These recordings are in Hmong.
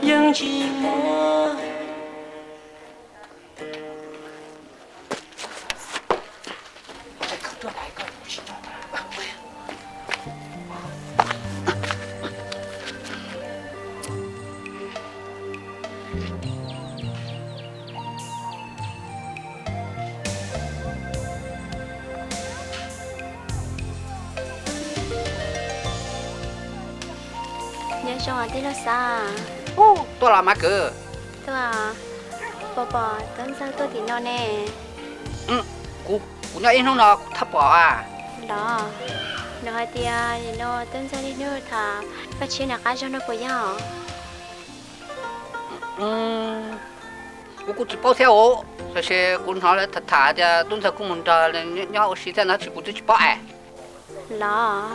yeej tsis muaj. Nyob zoo tij laug Xab. Tuaj los Mab Kwv? Tuaj, puas pom Tub Ntxawg tuaj tim no ne? Kuv, kuv nyob ib hnub no kuv thab pom a. Los, nws hais tias nim no Tub Ntxawg niaj hnub tham Paj Tshiab nram qab zog no puas yog? Kuv kuj tsis paub thiab os, tab sis kuv hnov lawv tham tham tias Tub Ntxawg kuj mus nrog nws nyob ua si thiab no, tab sis kuv twb tsis paub es. Los,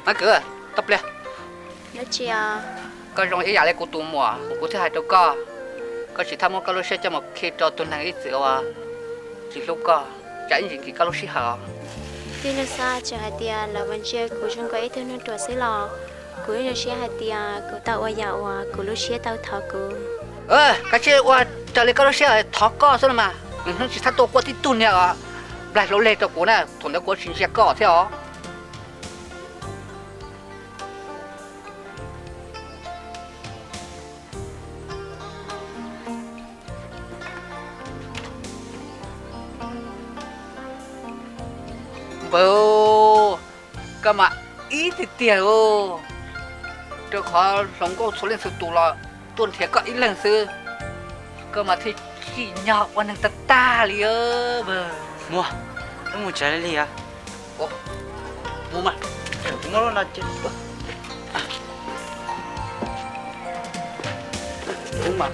Mab Kwv, tau pliag. Dab tsi os? Koj zoo ib yam li kuv tus muam uas kuv twb hais rau koj, koj tsis txhob muab koj lub siab coj mus khi rau tus neeg ib txwm uas tsis hlub koj, tsam ib ntsis nkim koj lub sij hawm. Tij laug Xab, txawm hais tias lawv mus ntsia kuv zoo nkaus ib tug neeg ruam xwb los kuv ib zoo siab hais tias kuv tau ua yam uas kuv lub siab tau thov kuv. Kav tsij ua raws li koj lub siab thov koj xwb los mas, nws hnub tsis txhob tuaj quaj tib tug niag os, nplaig hlau leg rau kuv na, thaum ntawd kuv tsis ntsia koj thiab os. Npawg, koj mas ib tiag tiag, rau qhov hluas nkauj txhua leej txhua tus los tuaj nrhiav koj ib leeg xwb, koj mas thiaj tsim nyog ua neeg tag tag li. Muaj, wb mus tsev li os. Mus mas, kuv muab lub no ces, mus mas.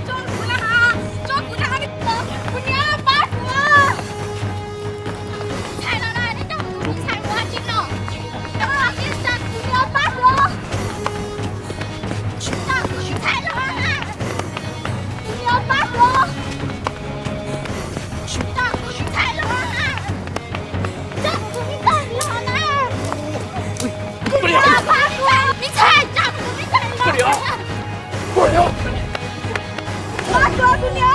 Tso kuv na, tso kuv na, kuv niam pab kuv. Ntxhais los na, nej coj kuv tus ntxhais mus tsis los, coj kuv niam pab kuv. Tso kuv tus ntxhais los na, kuv niam pab kuv. Tso kuv tus ntxhais los na. Tso kuv tus ntxhais los na. Kuv niam pab kuv, me ntxhais, tso kuv tus ntxhais los na. Pab kuv, kuv niam.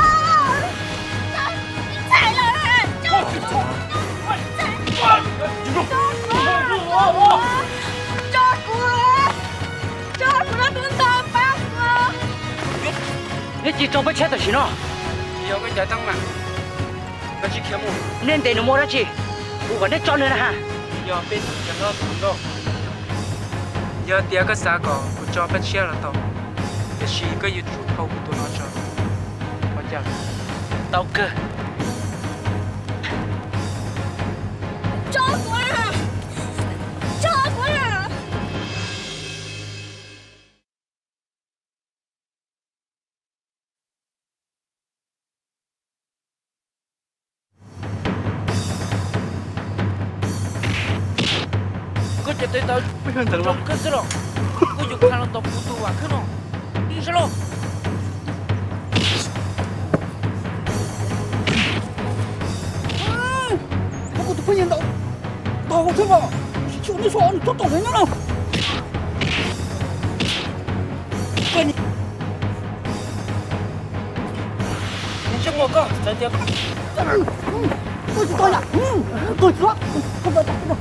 Tso kuv tus ntxhais los na. Tso kuv, tso kuv. Tso kuv, tso kuv los tus ntxhais pab kuv. Neb cia li tso peb tshiab tam sim no. Yog koj cov teeb meem, koj tsis khiav mus. Neb ntes nws ua dab tsi? Kuv kom neb tso nws na has. Yog peb tus hluas nkauj, yog tias koj xav kom kuv tso peb tshiab los tau, tiam sis koj yuav tsum thau kuv tus no tso. Ua cas? Tau kawg. Tso kuv, tso kuv. Koj cov tes taw zoo kawg xwb los, koj yuav kha los tom kuv tus vam khwb no. Ib sab lauj. Muab kuv tus phooj ywg ntaus, ntaus thiab mas, tsis tshua nej so nws txhob tom nws nyob no. Ntsej muag koj, txawm tias koj tsis tau yam, koj tsis tau. Koj tsis tau. Koj tsis tau.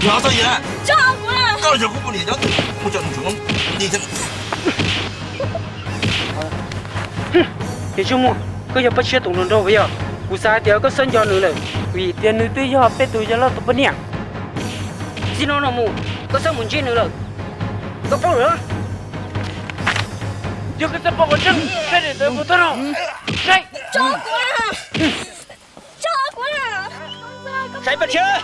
Nyob txhob yim na. Koj yog kuv poj niam nyob twg mus coj nws tsuav li thiab. Niam Tsuj Muag, koj yog Paj Tshiab tus hluas nraug puas yog? Kuv xav hais tias koj txhob nco nws lawm, vim tias nws twb yog peb tus yawg laus tus poj niam. Txij no no mus, koj txhob mus ntsib nws lawm. Koj paub lawm. Yog koj txawj paub qhov tseeb, saib daim ntawv puas tau no. Saib. Tso kuv na! Tso kuv na! Saib Paj Tshiab!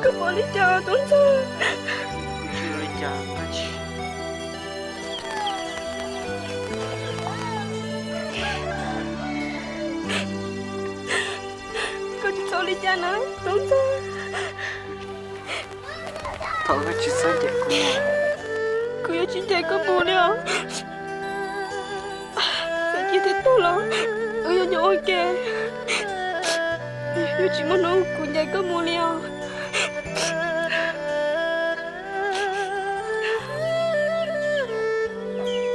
Koj puas li cas Tub Ntxawg? Kuv tsis ua li cas Paj Tshiab. Koj tsis txhob ua li cas na Tub Ntxawg. Thov koj tsis txhob ncaim kuv. Kuv yuav tsis ncaim koj mus li os. Txawm cia thiab tuag los wb yuav nyob ua ke. Yuav tsis muaj hnub kuv ncaim koj mus li os.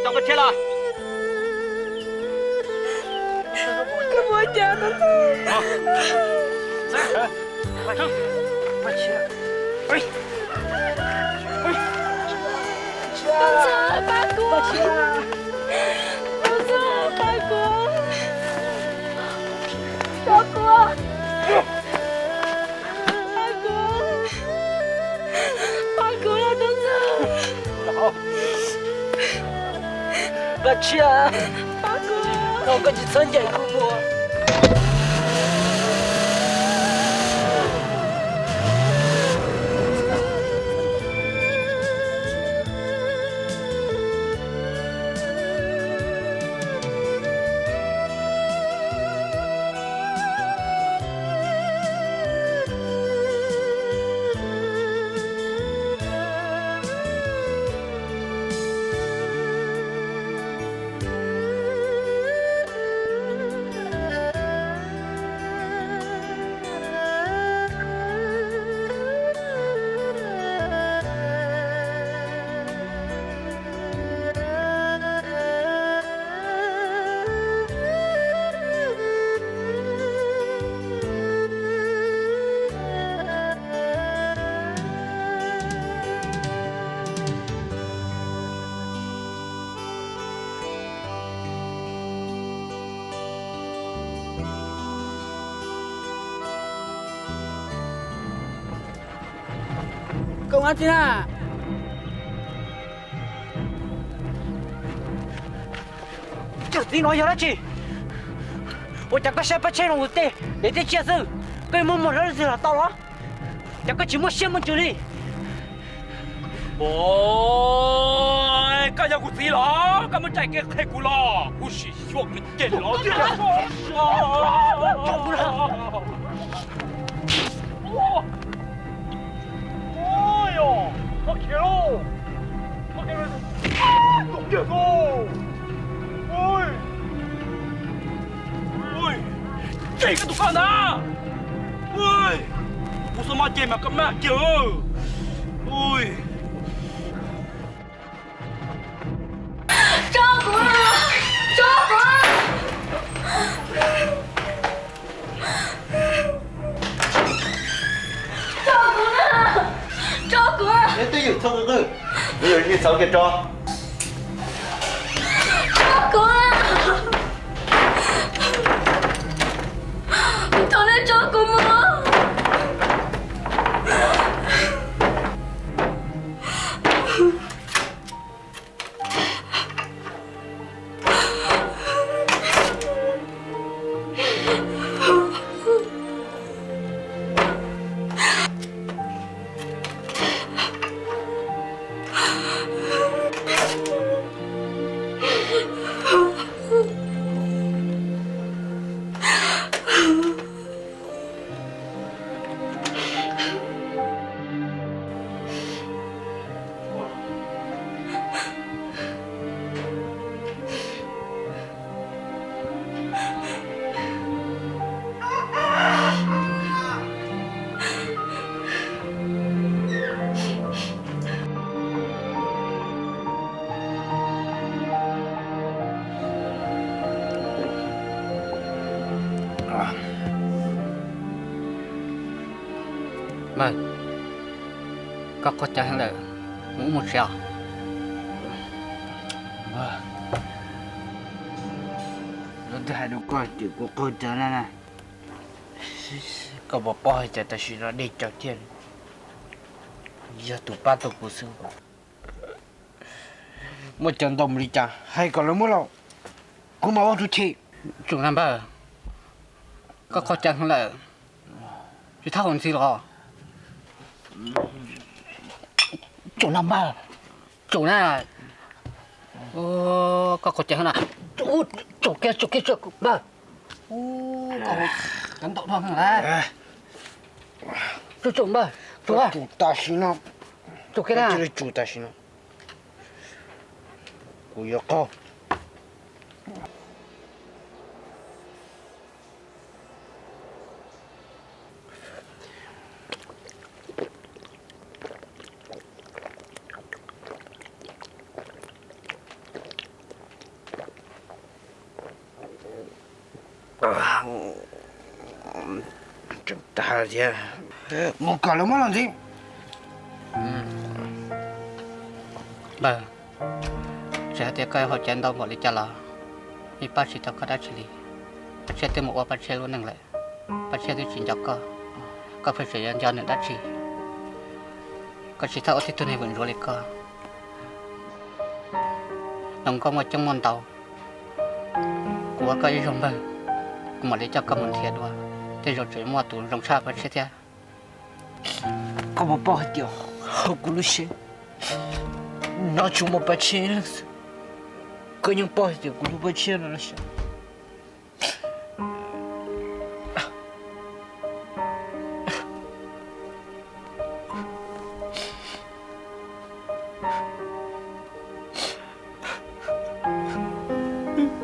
Coj Paj Tshiab los. Koj puas cas Tub Ntxawg? Tub Ntxawg, pab kuv. Tub Ntxawg, pab kuv. Tso kuv. Pab kuv. Pab kuv los Tub Ntxawg. Paj Tshiab, thov koj tsis txhob ncaim kuv mus. Koj ua dab tsi na? Cov txiv no yog dab tsi? Ua cas koj saib Paj Tshiab no ua tej dev tej tsiaj xwb, koj yuav muab muag rau leej twg los tau los? Cas koj tsis muaj siab muaj ntsws li? Koj yog kuv txiv los koj muaj txoj kev qhia kuv los? Kuv sim xyuas koj ceg los. Cem koj tus koj ntag. Kuv xav maj cem mas koj maj kiag. Tso kuv, tso kuv, tso kuv, tso kuv. Neb twb ywm txhob qw qw, neb yuav li txhawv kiag tso. Tso kuv, thov neb tso kuv mus. Npawg, koj qaug cawv heev lawm, mus ub mus tsev os. Lawv twb hais rau koj tias kuv qaug cawv na. Koj puas paub hais tias tam sim no dej cawv thiab, yog tus pab tau kuv xwb. Muaj cawv ntau mus li cas hais kom lawv muab los, kuv mam ua tus them. Tsoom npawg, koj qaug cawv heev lawm, tsis txhob ua ntxiv los. Tsoom npawg, tsoom na, koj qaug cawv heev na. Tsoom kiag, tsoom kiag, tsoom npawg. Koj ntau dhau heev na. Tsoom npawg, tsoom tam sim no, tsoom kiag na, tsoom tam sim no. Kuv yuav qaug. Tseem tag thiab, mus kom lawv muab los ntxiv. Npawg, txawm hais tias koj yuav haus cawv ntau npaum li cas los yeej pab tsis tau koj dab tsi li. Paj Tshiab twb mus ua Paj Tshiab lub neej lawm, Paj Tshiab twb tsis nco koj, koj pheej tseem yuav nco nws dab tsi? Koj tsis txhob ua tib tug neeg vwm ntsuav li koj. Hluas nkauj muaj coob muaj ntau, kuv ua koj ib zaug npawg, kuv mam li coj koj mus nrhiav dua, tej zaum tseem muaj tus zoo tshaj Paj Tshiab thiab. Koj puas paub hais tias hauv kuv lub siab no tsuas muaj Paj Tshiab leej xwb? Koj yeej paub hais tias kuv hlub Paj Tshiab no los?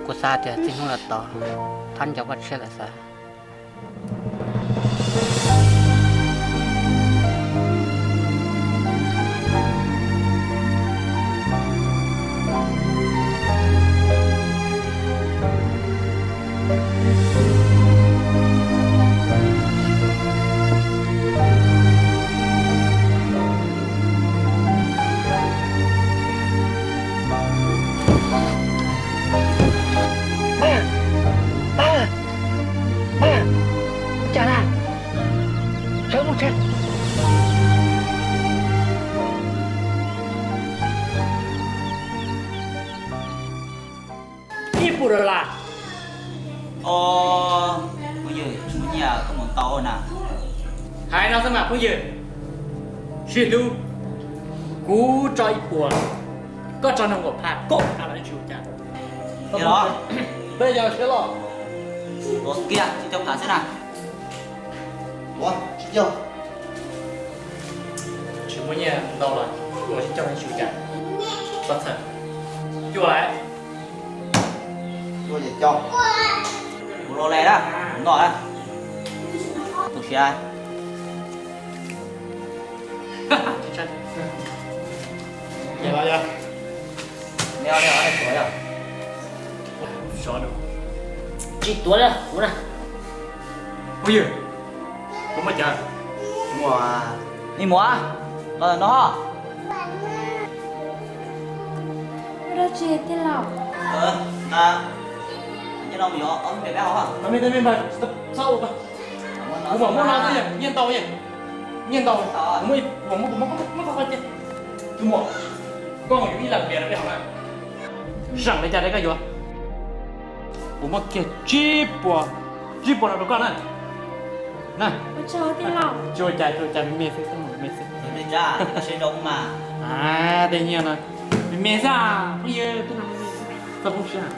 Kuv xav tias txij hnub no tod, thab nco Paj Tshiab lawm xav. Cas na, sawv mus tsev. Ib puas dollar. Os, phooj ywg, tsis muaj nyiaj koj mus ntau na. Hais no xwb mas phooj ywg, sib hlub, kuv tso ib puas, koj tso nees nkaum phaj, koj hais los tsis ua cas. Peb yog siab loj. Ua kiag tsib caug phav xwb na. Ua tsib caug. Tsis muaj nyiaj ntau los ua tsib caug tsis ua cas. Txhob txhawj. Cuaj lawm. Cuaj ces coj. Kuv los lawm na, kuv noj na. Tu siav. Ces los yog. Neb ob leeg ob leeg tuav yog. Tsis tuav na, kuv na. Phooj ywg, puas muaj cawv? Muaj. Ib muam, los no. Dab tsi tij laug? Nyob no mus yuav ob peb peb hauv. Txhob ua, kuv mam muab no xwb, nyiaj ntau, nyiaj ntau, kuv muab, kuv muab, kuv muab, kuv muab, tus muam, koj yuav ib lam pias rau peb hauv na. Zeem li cas li koj yuav. Kuv muab kiag tsib puas, tsib puas no rau koj na. Na. Tsis ua cas, tsis ua cas, me me xwb, me xwb. Sib zoo mas. Tej nyiaj no me me xwb, phooj ywg, tej no me me xwb, txhob poob siab.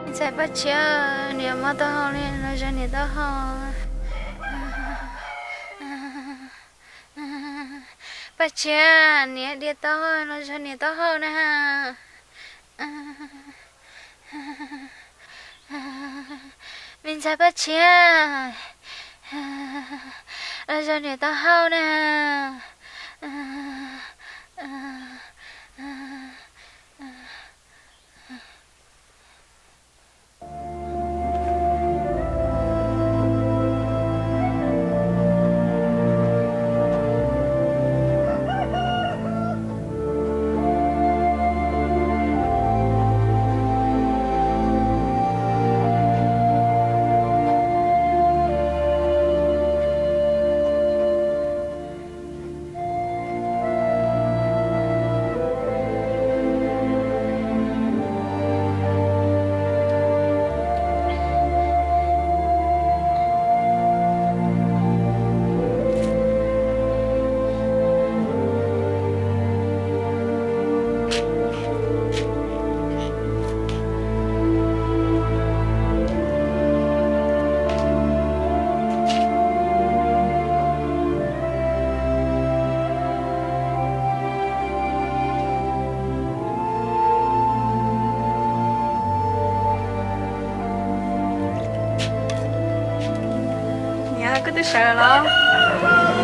Ntxhais Paj Tshiab, niam mob taub hau li los zog niam taub hau. Paj Tshiab, niam diaj taub hau los zog niam taub hau na. Me ntxhais Paj Tshiab, los zog niam taub hau na. Niam, koj twb sawv los?